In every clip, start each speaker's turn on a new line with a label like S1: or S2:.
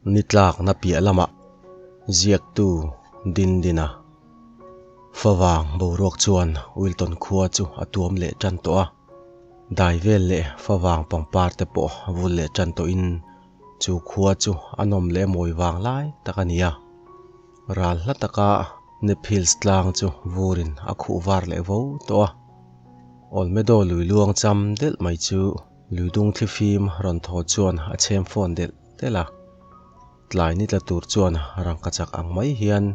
S1: Ni tlakna piah lamah ziaktu Dindina favang boruak chuan Wilton khua chu a tuam leh tan tawh a, dai vel leh favang pangpar te pawh vul leh tan tawhin chu khua chu a nawm leh mawi vang lai tak a ni a. Ral hla taka Nephils tlang chu vurin a khuh var leh vo tawh a, Olmedo lui luang cham delh mai chu lui dung thlifim rawn thaw chuan a chhem fawn delh delh a. Tlai ni tla tur chuan rangka chak ang mai hian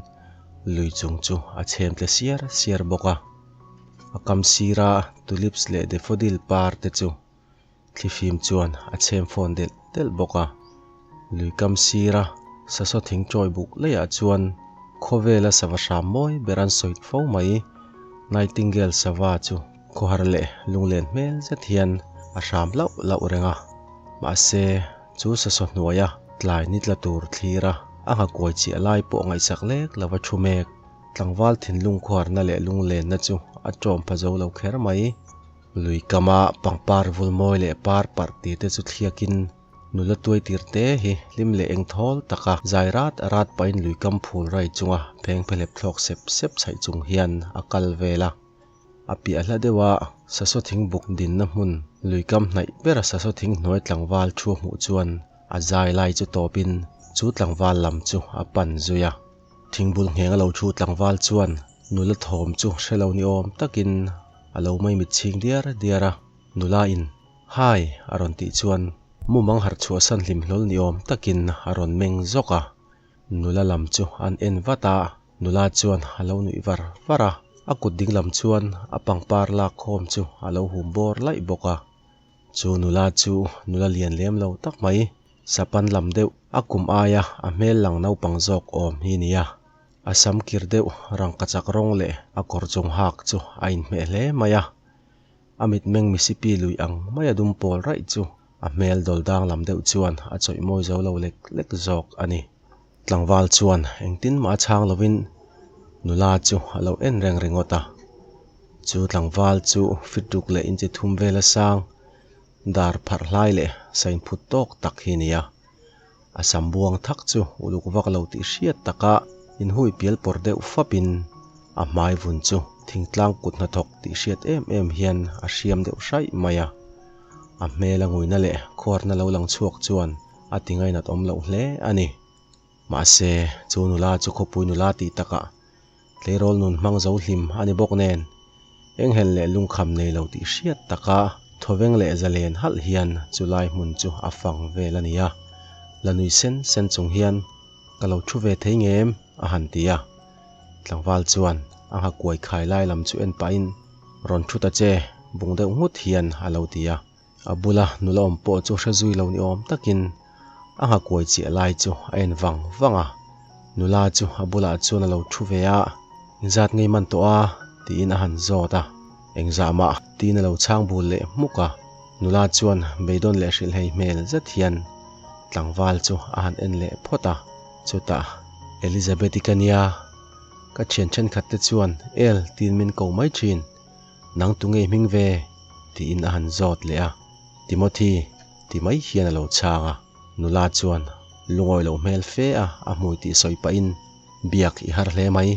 S1: lui chung chu a chhem tle siar siar bawk a. A kam sira tulips leh daffodil par te chu Thlifim chuan a chhem fawn delh delh bawk a, lui kam sira sasaw thing chawi buk leiah chuan khawvela sava hram mawi ber an sawi fo mai. Nightingale sava chu khawhar leh lunglen hmel zet hian a hram lauh lauh reng a, mahse chu sasaw hnuaia tlai ni tla tur thlira a nghakuai chiah lai pawh ngaihsak lek lova thu mek. Tlangval thinlung khuarna leh lunglenna chu a tawm pha zo lo kher mai. Lui kama pangpar vulmawi leh par parh tir te chu thliakin nula tuai tir te hi hlim leh eng thawl taka zai rat rat pahin lui kam phul rai chunga pheng phelep thlawk sep sep chhaih chung hian a kal vel a. A piah hla deuha sasaw thing buk dinna hmun lui kam hnaih bera sasaw thing hnuai tlangval thu hmuh chuan a zai lai chu tawpin chu tlangval lam chu a pan zui a. Thingbul ngheng a lo thu tlangval chuan nula thawm chu hre lo ni awm takin a lo mai mit chhing diar diar a, nula in Hi! a rawn tih chuan mumang harh chhuahsan hlim hlawl ni awm takin a rawn meng zawk a, nula lam chu an en vat a, nula chuan a lo nuih var var a, a kut ding lam chuan a pangpar lak khawm chu a lo hum bawr laih bawk a, chu nula chu nula lian lem lo tak mai Sapan lam deuh a kum aia a hmel lang naupang zawk awm hi nia. A sam kir deuh rangkachak rawng leh a kawr chung hak chu a inhmeh hle mai a. A mitmeng misipi lui ang maia dum pawl raih chu a hmel dawl dang lam deuh chuan a chawih mawi zo lo lek lek zawk a ni. Tlangval chuan engtin mah a chhang lovin nula chu a lo en reng ringawt a. Chu tlangval chu fit ruk leh inchi thum vel a sang Dar pharh hlai leh sain phut tawk tak hi nia. A sam buang thak chu uluk vak lo tih hriat taka inhui pial pawr deuh fapin a hmai vun chu thingtlang kut hnathawk tih hriat em em hian a hriam deuh hraih mai a. A hmel a nguina leh khuarna lo lang chhuak chuan a ti ngainat awm loh hle a ni. Mahse, chu nula chu khawpui nula tih takah Tleirawl nun hmang zo hlim a ni bawk nen, enghelh leh lungkham nei lo tih hriat taka thawveng leh zalen halh hian chu lai hmun chu a fang vel a ni a. La nui sen sen chung hian, Ka lo thu ve thei ngem? a han ti a. Tlangval chuan a nghakuai khai lai lam chu en pahin, Rawn thu ta che, bung deuh nghut hian a lo ti a. A bula nula awm pawh chu hre zui lo ni awm takin a nghakuai chiah lai chu a en vang vang a. Nula chu a bulah chuan a lo thu ve a, Inzat ngei man tawh a? tiin a han zawt a. Engzah mah? tiin a lo chhang bul leh hmuk a. Nula chuan beidawn leh hrilhhei hmel zet hian tlangval chu a han en leh phawt a. Chutah, Elizabeth-i ka nia, ka thian thenkhat te chuan El tiin min ko mai thin. Nang tu ngei hming ve? tiin a han zawt leh a. Timothy ti mai hian a lo chhang a. Nula chuan lungawi loh hmel fe a a hmui tih sawi pahin, Biak i har hle mai.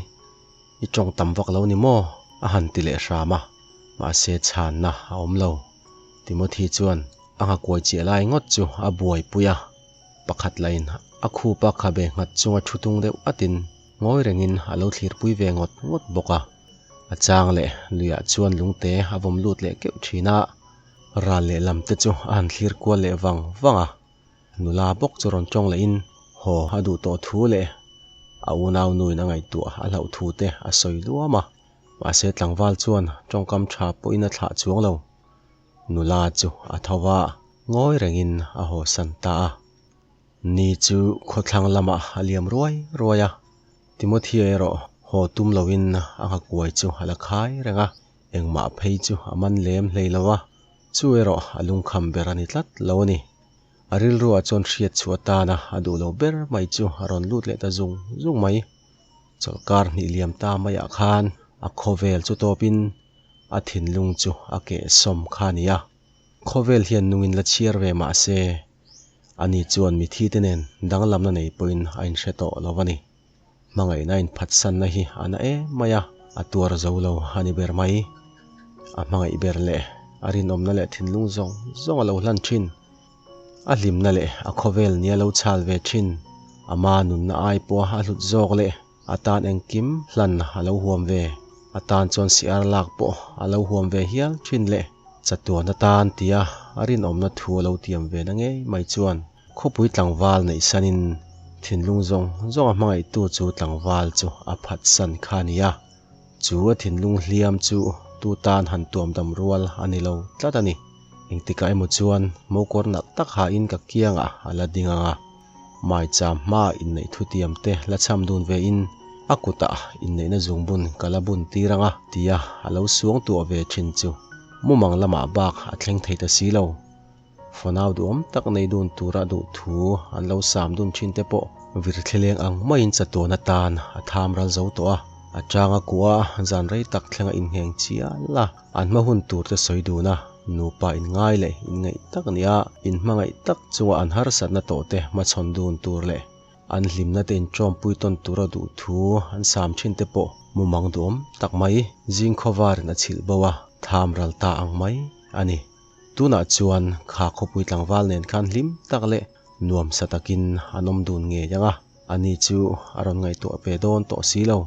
S1: I tawng tam vak lo ni maw? a han ti leh hram a. Mahse chhanna a awm lo. Timothy chuan a nghakuai chiah lai ngawt chu a buaipui a. Pakhat lahin a khupa khabe nghat chunga thu tung deuh atin ngawi rengin a lo thlirpui ve ngawt ngawt bawk a. A chang leh luiah chuan lungte a vawm lut leh keuh thin a, ral leh lam te chu a han thlir kual leh vang vang a. Nula bawk chu rawn tawng lehin haw a duh tawh thu leh a unau nuin a ngaihtuah a hlauh thu te a sawi luam a. Mahse tlangval chuan tawngkam tha pawhin a thlah chuang lo. Nula chu a tho va, ngawi rengin a haw san ta a. Ni chu khawthlang lamah a liam ruai ruai a, Timothea erawh haw tum loin a nghakuai chu a la khai reng a, engmah phei chu a man lem hlei lo a, chu erawh a lungkham ber a ni tlat lo a ni. A rilruah chuan hriat chhuah atana a duh lo ber mai chu a rawn lut leh ta zung zung mai. Chawlhkar hnih liam ta maiah khan a khawvel chu tawpin a thinlung chu a kehsawm kha a ni a, khawvel hian nungin la chhiar ve mah se. Ani chuan mithite nen danglamna nei pawhin a inhre tawh lo a ni. Hmangaihna inphatsanna hi a na em mai a, a tuar zo lo a ni ber mai. A hmangaih ber leh a rinawmna leh thinlung zawng zawng a lo hlan thin. A hlimna leh a khawvel nia lo chhal ve thin. Ama nunna ai pawha a hlut zawk leh a tan engkim hlan a lo huam ve. A tan chuan siar lak pawh a lo huam ve hial thin leh chatuan atan tia a rinawmna thu a lo tiam ve na ngei mai chuan Khawpui tlangval neih sanin thinlung zawng zawng a hmangaihtu chu tlangval chu a phatsan kha a ni a, chu a thinlung hliam chu tu tan han tuam dam rual a ni lo tlat a ni. Engtikah emaw chuan mokawr nalh tak hain ka kiangah a la ding ang a, maicham hmaah inneih thutiam te la cham dun vein a kutah inneihna zungbun ka la bun tir ang a tia a lo suangtuah ve thin chu mumang lamah bak a thleng thei ta si lo. Fanau duhawm tak nei dun tura duh thu an lo sam dun thin te pawh virthlileng ang maiin chatuan atan a tham ral zo tawh a. A changa kua zan rei tak thlenga inngheng chial a, an hma hun tur te sawi dun a, nupa inngai leh inngaih tak nia inhmangaih tak chunga an harsatna tawh te hmachhawn dun tur leh an hlimna te inṭawmpui tawn tura duh thu an sam thin te pawh mumang duhawm tak mai zing khawvarin a chhilh bo a, tham ral ta ang mai a ni. Tunah chuan kha khawpui tlangval nen khan hlim tak leh nuamsa takin an awm dun ngei ang a, ani chu a rawn ngaihtuah ve dawn tawh si lo.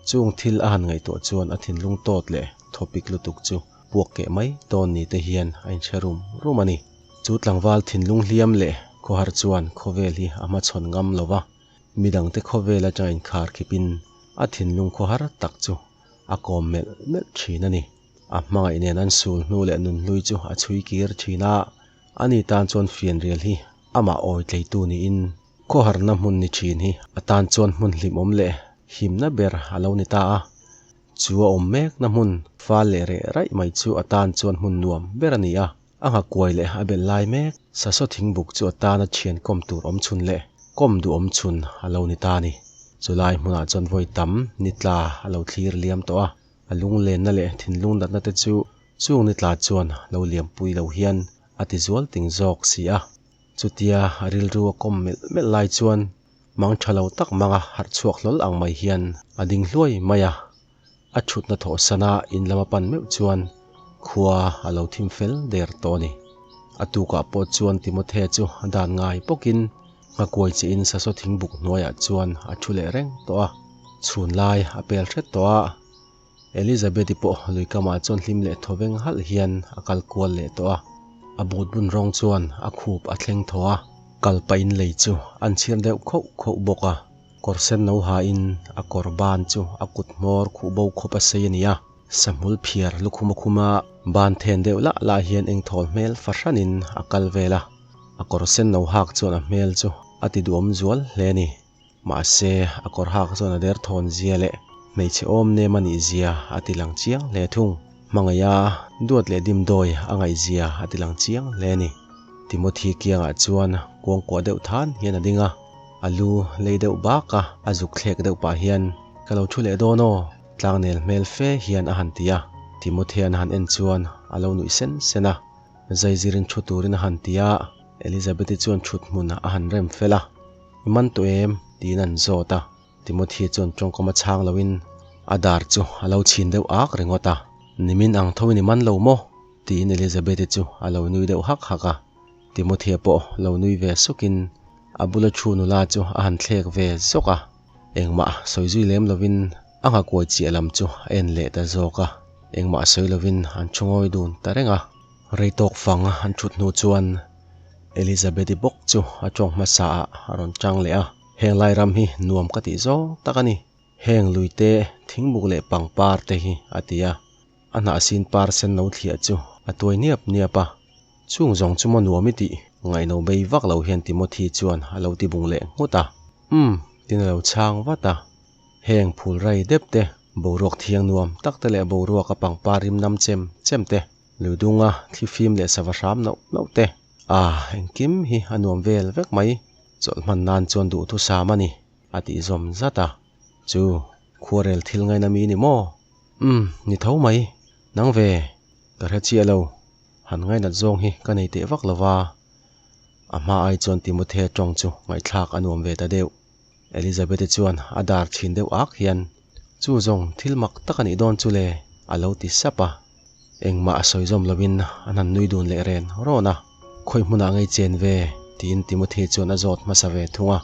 S1: Chung thil a han ngaihtuah chuan a thinlung tawt leh thawpik lutuk chu puak keh mai dawn ni te hian a inhre rum rum a ni. Chu tlangval thinlung hliam leh khawhar chuan khawvel hi a hmachhawn ngam lo va, midangte khawvel atanga inkhar khipin a thinlung khawhar tak chu a kawm melh melh thin a ni. A hmangaih nen an sul hnu leh nunhlui chu a chhui kir thin a, ani tan chuan fianrial hi amah awi tleitu niin khawharna hmun ni thin hi a tan chuan hmun hlimawm leh himna ber a lo ni ta a. Chu a awm mekna hmun fal leh reh raih mai chu a tan chuan hmun nuam ber a ni a, a nghakuai leh a belh lai mek sasaw thingbuk chu a tana thian kawm tur awm chhun leh kawm duhawm chhun a lo ni ta a ni. Chulai hmunah chuan vawi tam ni tla a lo thlir liam tawh a. A lunglenna leh thinlung natna te chu chung ni tla chuan lo liampui lo hian a ti zual ting zawk si a. Chutia a rilru a kawm melh melh lai chuan mang tha lo tak manga harh chhuak hlawl ang mai hian a ding hluai mai a. A thutna thawh sana in lama pan meuh chuan khua a lo thim fel der tawh a ni. A tukah pawh chuan Timothea chu a dan ngai bawkin Nghakuai chiin sasaw thingbuk hnuaiah chuan a thu leh reng tawh a, chhun lai a pel hret tawh a. Elizabeth-i pawh lui kamah chuan hlim leh thaw veng halh hian a kal kual leh tawh a. A but bun rawng chuan a khup a thleng thaw a, kal pahin lei chu an chhir deuh khauh khauh bawk a. Kawr sen no hain a kawr ban chu a kut hmawr khuh bo khawp a sei a ni a, sahmul phiar lukhum a khum a, ban then deuh lah lah hian engthawl hmel fahranin a kal vel a. A kawr sen no hak chuan a hmel chu a ti duhawm zual hle a ni. Mahse, a kawr hak chuan a derthawn zia leh hmeichhe awm nem a nih zia a ti lang chiang hle thung. Hmangaih a duat leh dimdawi a ngaih zia a ti lang chiang hle a ni. Timothy kiangah chuan kuangkuah deuh than hian a ding a, a lu lei deuh bak a, a zuk thlek deuh pah hian, Ka lo thu leh dawn aw, tlangnel hmel fe hian a han ti a. Timothy-a'n a han en chuan a lo nuih sen sen a. Zaizirin thu turin a han ti a, Elizabeth-i chuan thut hmun a han rem fel a, I man tawh em? tiin an zawt a. Timothy chuan tawngkam a chhang loin a dar chu a lo chhin deuh ak ringawt a, Nimin ang thoin i man lo maw? tiin Elizabeth-i chu a lo nui deuh hak hak a. Timothy-a pawh lo nui ve sukin a bula thu nula chu a han thlek ve zawk a, engmah sawi zui lem lovin A nghakuai chiah lam chu a en leh ta zawk a, engmah sawi lovin an thu ngawi dun ta reng a. Rei tawk fang an thut hnu chuan Elizabeth-i bawk chu a tawng hmasa ah a rawn chang leh a, Heng lai ram hi nuam ka tih zawng tak a ni, heng lui te, thingbuk leh pangpar te hi a ti a. A hnahsin par sen lo thliah chu a tuai niap niap a, Chung zawng chu maw nuam i tih? Ngaihno bei vak lo hian Timothy chuan a lo ti bung leh nghut a. Umm, tin a lo chhang vat a. Heng phul rai dep te, boruak thiang nuam tak te leh boruak a pangpar rim nam chem chem te, ludunga thli fim leh sava hram nauh nauh te, ah, engkim hi a nuam vel vek mai. Chawlh hman nan chuan duhthusam a ni, a tih zawm zat a. Chu, khuarel thil ngaina mi ni maw? Umm, ni tho mai. Nang ve, ka hre chiah lo. Han ngainat zawng hi ka nei teh vak lo va. A hma ai chuan Timothea tawng chu ngaihthlak a nuam ve ta deuh. Elizabeth-i chuan a dar chhin deuh ak hian, Chu zawng thil mak tak a nih dawn chu le, a lo ti sap a. Engmah a sawi zawm lovin an han nui dun leh ren rawn a. Khawi hmunah ngei chen ve? tiin Timothy chuan a zawt hmasa ve thung a.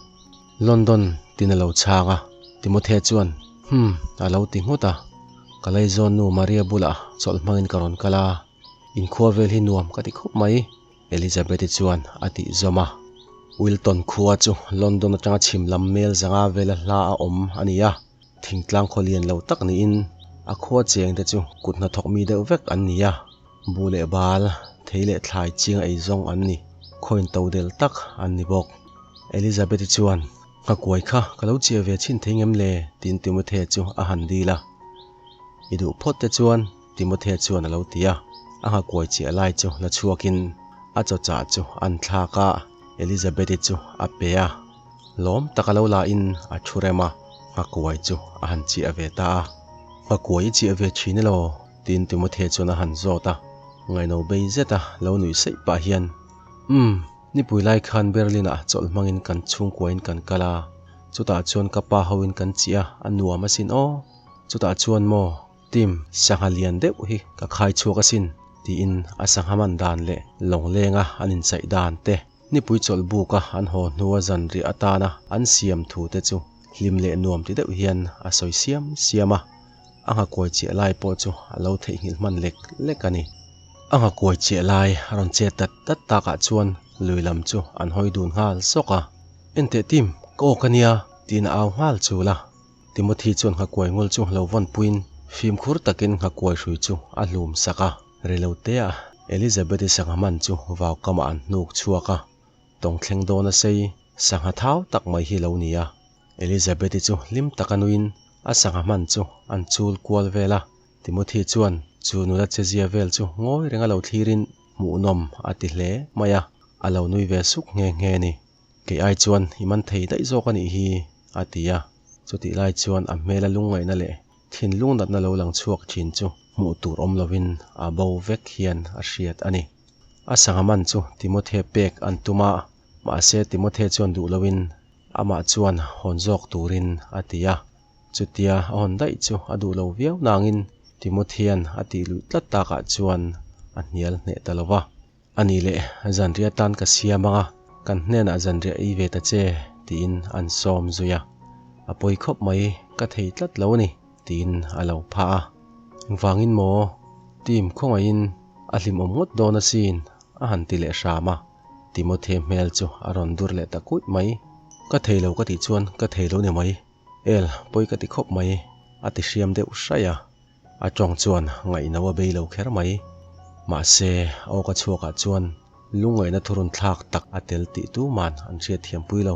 S1: London tin a lo chhang a. Timothy chuan, Hum, a lo ti nghut a. Ka laizawn nu Maria bulah chawlh hmangin ka rawn kal a. Inkhua vel hi nuam ka ti khawp mai. Elizabeth-i chuan a tih zawm a. Wilton khua chu London atanga chhim lam mel zanga vela hla a awm a ni a, thingtlang khaw lian lo tak niin a khua cheng te chu kut hnathawk mi deuh vek an ni a, buh leh bal, thei leh thlai chiang ei zawng an ni, khawiin to del tak an ni bawk. Elizabeth-i chuan, Nghakuai kha ka lo chiah ve chhin thei ngem le? tiin Timothea chu a han dil a. I duh phawt te chuan Timothea chuan a lo ti a, a nghakuai chiah lai chu la chhuakin a chaw chah chu an thlak a, Elizabeth-i chu a pe a, lawm tak a lo la in a thu rem a, nghakuai chu a han chiah ve ta a. Nghakuai i chiah ve thin elaw? tiin Timothea chuan a han zawt a, ngaihno bei zet a lo nuih saih pah hian, Umm, nipui lai khan Berlin-ah chawlh hmangin kan chhungkuain kan kal a, chutah chuan ka pa hoin kan chiah a, a nuam asin aw, chutah chuan maw? Tim, sangha lian deuh hi ka khai chhuak asin, tiin a sangha man dan leh lawnglenga an inchaih dan te, nipui chawlh buka an haw hnua zanriah atana an siam thu te chu hlim leh nuam ti deuh hian a sawi siam siam a. A nghakuai chiah lai pawh chu a lo theihnghilh hman lek lek a ni. A nghakuai chiah lai a rawn chet dat dat takah chuan lui lam chu an hawi dun nghal sawk a. Enteh Tim, ka awk a nia, tiin a au nghal chul a. Timothy chuan nghakuai ngul chu lo vawn puiin fimkhur takin nghakuai hrui chu a hlum sak a. Reilotea Elizabeth-i sangha man chu vau kamah an hnuk chhuak a, tawng thleng dawn a sei sangha thau tak mai hi lo ni a. Elizabeth-i chu hlim taka nuiin a sangha man chu an chul kual vel a. Timothy chuan chu nula chezia vel chu ngawi renga lo thlirin hmuhnawm a ti hle mai a, a lo nui ve suk nghe nghe a ni. Kei ai chuan i man thei daih zawk a nih hi, a ti a. Chutih lai chuan a hmela lungngaihna leh thinlung natna lo lang chhuak thin chu hmuh tur awm lovin a bo vek hian a hriat a ni. A sangha man chu Timothe pek an tum a, mahse Timothe chuan duh loin amah chuan hawn zawk turin a ti a. Chutia a hawn daih chu a duh lo viau nangin Timothean a tih luih tlat takah chuan a hnial hneh ta lo va. A nih leh, zanriah tan ka siam ang a, kan hnenah zanriah ei ve ta che, tiin an sawm zui a. A pawi khawp mai, ka thei tlat lo a ni, tiin a lo phah a. Engvangin maw? Tim khawngaihin a hlimawm ngawt dawn asin, a han ti leh hram a. Timothy hmel chu a rawn dur leh ta kuih mai. Ka thei lo ka tih chuan ka thei lo ni mai. El, pawi ka ti khawp mai, a ti hriam deuh hraih a. A tawng chuan ngaihno a bei lo kher mai. Mahse, a awka chhuakah chuan lungngaihna thurun thlak tak a tel tih tuman an hriat thiampui lo.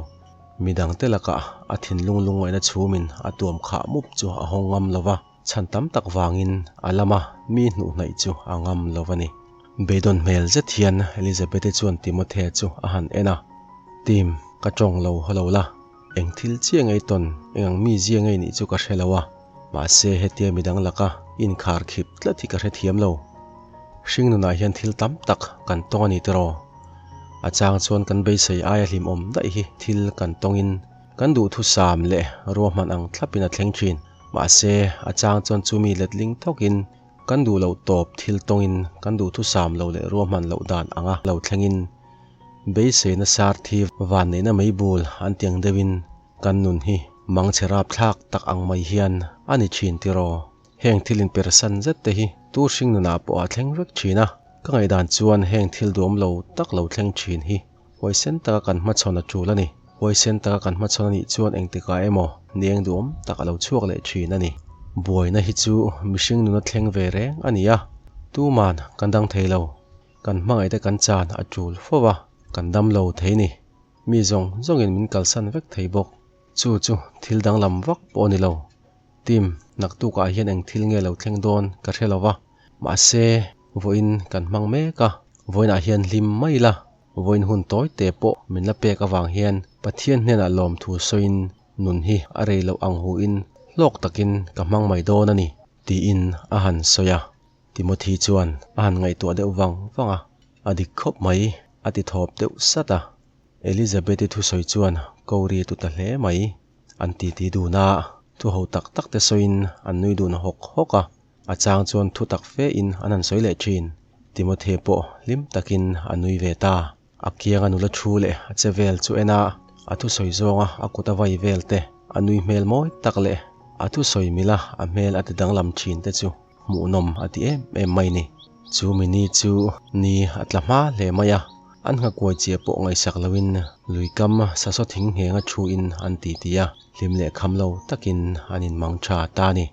S1: Midangte lakah a thinlung lungngaihna chhumin a tuam khah mup chu a hawng ngam lo va, chhan tam tak vangin a lama mi hnuh hnaih chu a ngam lo a ni. Beidawn hmel zet hian Elizabeth-i chuan Timothea chu a han en a, Tim, ka tawng lo haw lo la. Eng thil chiah ngei tawn, eng ang mi zia ngei nih chu ka hre lo a, mahse hetia midang laka inkhar khip tlat hi ka hre thiam lo. Hring nunah hian thil tam tak kan tawng a ni tiraw? A chang chuan kan beisei aia hlimawm daih hi thil kan tawngin kan duhthusam leh ruahman ang thlapin a thleng thin. Mahse a chang chuan chumi letling thawkin kan duh loh tawp thil tawngin kan duhthusam lo leh ruahman loh dan anga lo thlengin Beiseina sar thi van neihna mai bul an tiang deuhin kan nun hi mangchhe rapthlak tak ang mai hian a ni thin tiraw? Heng thil inpersan zet te hi tu hring nunah pawh a thleng vek thin a, ka ngaihdan chuan heng thil duam lo tak lo thleng thin hi huaisen taka kan hmachhawn a tul a ni. Huaisen taka kan hmachhawn a nih chuan engtikah emaw nieng duam tak a lo chhuak leh thin a ni. Buaina hi chu mihring nuna thleng ve reng a ni a, tuman kan dang thei lo. Kan hmangaihte kan chan a tul fo a, kan dam lo thei ni. Mi zawng zawngin min kalsan vek thei bawk. Chu chu thil danglam vak pawh a ni lo. Tim, naktukah hian eng thil nge lo thleng dawn ka hre lo va, mahse vawiin kan hmang mek a, vawiinah hian hlim mai ila, vawiin hun tawi te pawh min la pek avang hian Pathian hnenah lawmthu sawiin nun hi a rei loh ang huin hlawk takin ka hmang mai dawn a ni, tiin a han sawi a. Timothy chuan a han ngaihtuah deuh vang vang a, a dik khawp mai, a ti thawp deuh sat a. Elizabeth-i thusawi chuan ko ri tu ta hle mai. An titi dun a, thu ho tak tak te sawiin an nui dun hawk hawk a, a chang chuan thu tak fe in an han sawi leh thin. Timothy pawh hlim takin a nui ve ta. A kianga nula thu leh a che vel chu en a, a thusawi zawnga a kut a vai vel te, a nui hmel mawi tak leh a thusawi mila a hmel a ti danglam thin te chu hmuhnawm a ti em em mai ni. Chu mi ni chu ni a tla hma hle mai a, an nghakuai chiah pawh ngaihsak loin luikam sasaw thing nghenga thuin an titi a, hlim leh kham lo takin an inmang tha ta a ni.